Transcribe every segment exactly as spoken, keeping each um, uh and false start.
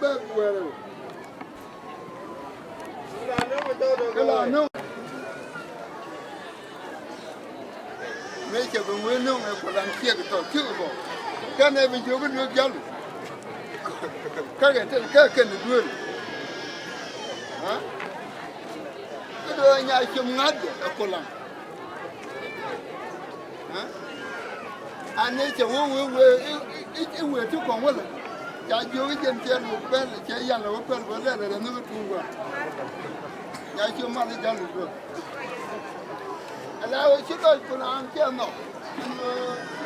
Bɛ kuɛɛrɛ wä. Kɛ la nöŋ. Mëë cɛ bi ŋuëë nöŋ ɛ Kulaŋ ciek tɔ tiek bɔ. Kɛn ɛ bi jiök i̱ duëëk jäl. Kä kɛ tel kä kɛn i̱ duëël. Ha? Kä dee nya ciöm ŋa̱th ɛ Kulaŋ. An ni cɛ wee wee wee i̱ wee ti kɔŋ wälä. Ca jiök i̱ jɛn cɛ luk pɛl cɛ yan lɛ wä pɛl bä lɛl rɛ ni wä tuur wä. Nya ciöm mal i̱ jan luk duɔ̱k. Ala wee ci lɔc kun an cɛ nhɔk.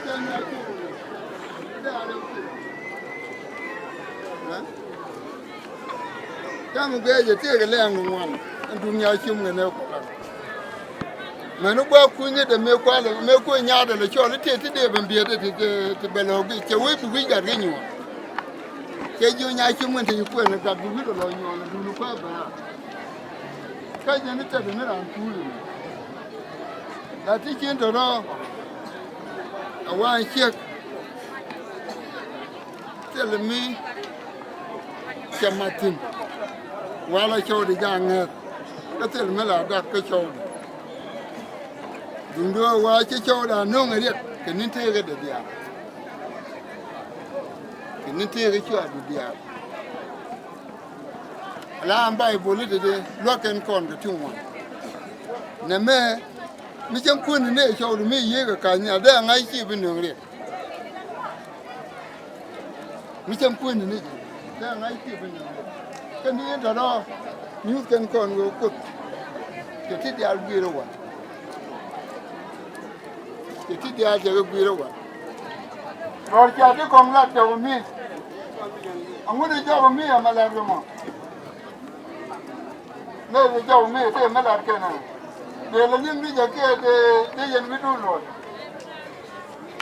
Cɛ nya ciöm. Dee a rɛw ti. Ɛ? Täämɛ guiɛcɛ tëëkɛ lɛ̈ɛ̈ŋ ni ŋuan ɛn dunia cum kɛ nɛɛk Kulaŋ. Mɛn i̱ gua̱a̱k kunyni dee mëë kualɛ mëë kuëë nyaatdɛ lɛ cɔl i̱ tëë ti dee ben biɛt ti ti ti bɛ lɔ̱ɔ̱k bi cɛ wec bi wi̱c gat kɛ nyuɔ̱ɔ̱n. Cɛ jiö nya cum kɛn te ci kuɛn gat bi wi̱c lɔ lɔ nyuɔ̱ɔ̱n duni kua̱r bɛ raar. Kä jɛn i̱ tɛt ni raan kuul ɛmɛ. La ti cien tɔ̱tɔ̱ ɛ wa̱a̱ ciek. Thil mi cɛ mat thi̱n. Walɛ cɔwdɛ ja̱ ŋäth. Kä thil mi la dak kä cɔwdɛ. Duundɛ ɣöö wa ci cɔwdɛ a no̱o̱ŋ ɛ riɛk kɛ ni̱n tëëkɛ dee diaal. Kɛ ni̱n tëëkɛ cuaadu diaal. Ala an Bayböl i̱ dee luäk kɛn kɔn kɛ ti ŋuan. Nɛmɛ mi cäŋ kuäär ni nɛy cɔwdɛ mi yiëëk ɛ ka̱ny nhial dee a ŋa̱c ci bi nööŋ riɛk. Mi cäŋ kuäär ni ni ji̱ dee ŋa̱c ti bi nööŋ. Kɛn ti yen tɔ̱tɔ̱ nyuuth kɛn kɔn wee Kuoth. Cɛ ti diaal gui̱i̱r ɛ wa̱l. Cɛ ti diaal cɛ kɛ gui̱i̱r ɛ wa̱l. Lɔr ca ti kɔŋ lat jɔk mi. Aŋut i̱ jɔk mi ɛmɛ lat kɛ mɔ. Mëë ti jɔw mëë tëë mi lat kɛn ɛ. Dee lɛ li̱ŋ ni jɛ kiɛ dee dee yɛn wi̱cdu luɔt.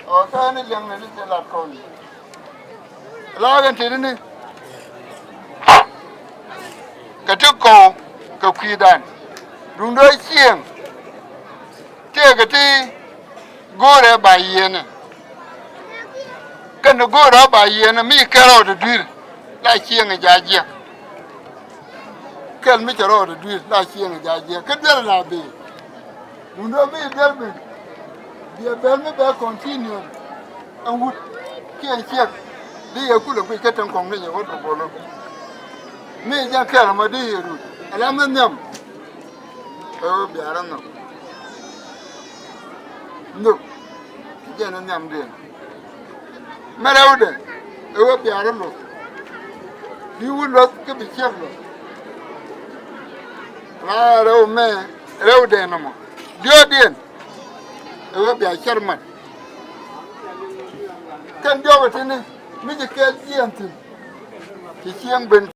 Ɔ kä ni liɛŋ ni ti lat kɔn. Laak ɛn tëëdini. Kɛ ti kɔw kɛ kui̱dan. Duundɛ cieŋ. Tëëkɛ ti go̱o̱rɛ ba yieenä. Kɛn go̱o̱rɛ ba yieenä mi kɛl rɔɔdɛ dui̱r la cieŋ ja̱ jiäk. Kɛl mi cɛ rɔɔdɛ dui̱r la cieŋ ja̱ jiäk kä duel la bëë. Duundɛ mi duel ben. Biɛ bɛl mi bɛ continue. Ɛn wut kiɛ ciɛk di yɛ kulɛ guic kä teŋ kɔŋ ni yɛ wä duɔl. Mi jɛ kɛl mɔ di yɛ rut ala mi nhiam. Ɛ wä biarä nhɔk. Nhök. Jɛn ɛ nhiamdiɛn. Mɛ rɛwdɛ ɛ wä biarä loth. Bi wä loth kä bi ciɛk loth. La rɛw mɛ rɛwdɛ nɔmɔ. Diɔ̱ɔ̱diɛn ɛ wä bia cär mat. Kɛn diɔ̱k ɛ tini mi ci kɛɛl jiɛn thi̱n. Ci cieŋ ben.